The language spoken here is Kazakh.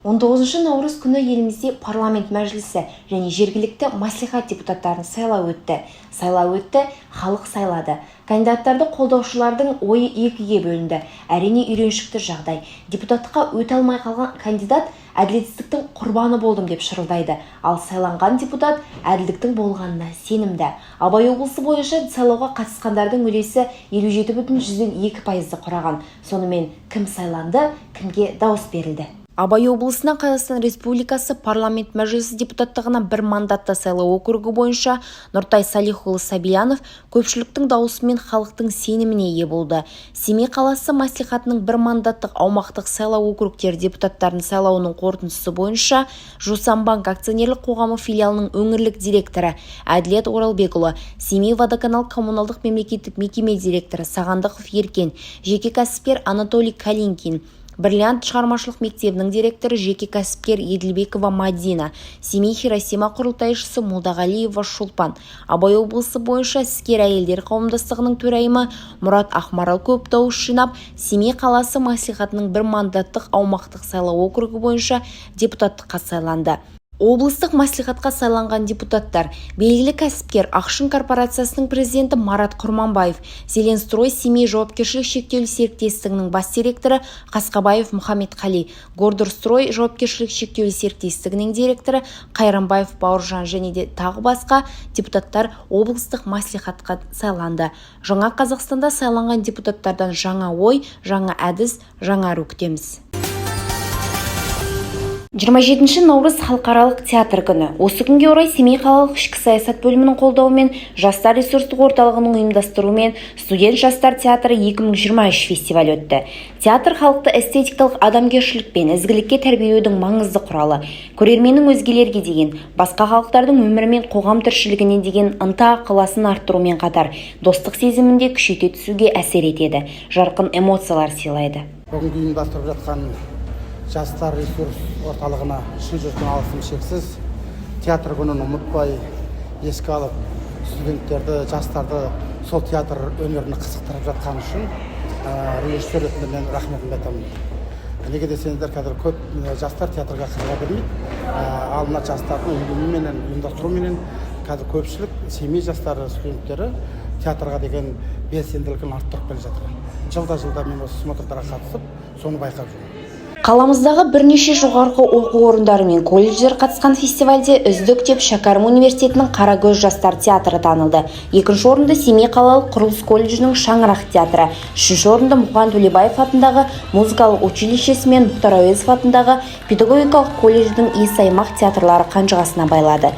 19 наурыз күні елімізде Парламент Мәжілісі және жергілікті мәслихат депутаттарын сайлау өтті. Сайлау өтті, халық сайлады. Кандидаттарды қолдаушылардың ойы екіге бөлінді. Әрине, үйреншікті жағдай. Депутаттыққа өте алмай қалған кандидат «әділетсіздіктің құрбаны болдым» деп шырылдайды, ал сайланған депутат әділдіктің болғанына сенімді. Абай облысы бойынша сайлауға қатысқандардың үлесі 57,2%-ды құраған. Сонымен, кім сайланды, кімге дауыс берілді? Абай облысынан Қазақстан Республикасы Парламент Мәжілісі депутаттығына бір мандатты сайлау округі бойынша Нұртай Салихұлы Сабильянов көпшіліктің дауысымен халықтың сеніміне ие болды. Семей қаласы мәслихатының бір мандаттық аумақтық сайлау округтері депутаттарын сайлауының қорытындысы бойынша «Жусан Банк» акционерлік қоғамы филиалының өңірлік директоры Әділет Оралбекұлы, «Семей Водоканал» коммуналдық мемлекеттік мекеме директоры Сағандықов Еркен, жеке кәсіпкер Анатолий Калинкин, «Бриллиант» шығармашылық мектебінің директоры, жеке кәсіпкер Еділбекова Мадина, «Семей Хиросима» құрылтайшысы Молдағалиева Шолпан, Абай облысы бойынша іскер әйелдер қауымдастығының төрайымы Мұрат Ақмарал көп дауыс жинап, Семей қаласы мәслихатының бір мандаттық аумақтық сайлау округі бойынша депутаттыққа сайланды. Облыстық мәслихатқа сайланған депутаттар: белгілі кәсіпкер, «Ақшың» корпорациясының президенті Марат Құрманбаев, «Зеленстрой Семей» жауапкершілігі шектеулі серіктестігінің бас директоры Қасқабаев Мұхамедқали, «Гордорстрой» жауапкершілігі шектеулі серіктестігінің директоры Қайранбаев Бауыржан және де тағы басқа депутаттар облыстық мәслихатқа сайланды. Жаңа Қазақстанда сайланған депутаттардан жаңа ой, жаңа әдіс, жаңару күтеміз. 27 наурыз – Халықаралық театр күні. Осы күнге орай Семей қалалық ішкі саясат бөлімінің қолдауымен, Жастар ресурстық орталығының ұйымдастыруымен «Студент жастар театры 2023» фестивалі өтті. Театр – халықты эстетикалық адамгершілік пен ізгілікке тәрбиелеудің маңызды құралы. Көрерменнің өзгелерге деген, басқа халықтардың өмірі мен қоғам тіршілігіне деген ынта ықыласын арттырумен қатар, достық сезімін де күшейте түсуге әсер етеді, жарқын эмоциялар сыйлайды. Бүгінгі ұйымдастырып жатқан Жастар ресурс орталығына шын жүректен алғысым шексіз. Театр күнін ұмытпай, еске алып, студенттерді, жастарды сол театр өнеріне қызықтырып жатқаны үшін режиссер ретінде мен рахметімді айтамын. Неге десеңіздер, қазір көп жастар театрға қызыға бермейді. Ал мына жастардың ұйымыменен, ұйымдастыруменен қазір көпшілік Семей жастары, студенттері театрға деген белсенділігін арттырып келе жатыр. Жылда жылда мен осы смотрдарға қатысып, соны байқап жүрмін. Қаламыздағы бірнеше жоғарғы оқу орындары мен колледждер қатысқан фестивальде үздік деп Шәкәрім университетінің «Қарагөз» жастар театры танылды. Екінші орынды Семей қалалық құрылыс колледжінің «Шаңырақ» театры, үшінші орынды Мұқан Төлебаев атындағы музыкалық училищесі мен Мұхтар Әуезов атындағы педагогикалық колледждің «Есаймақ» театрлары қанжығасына байлады.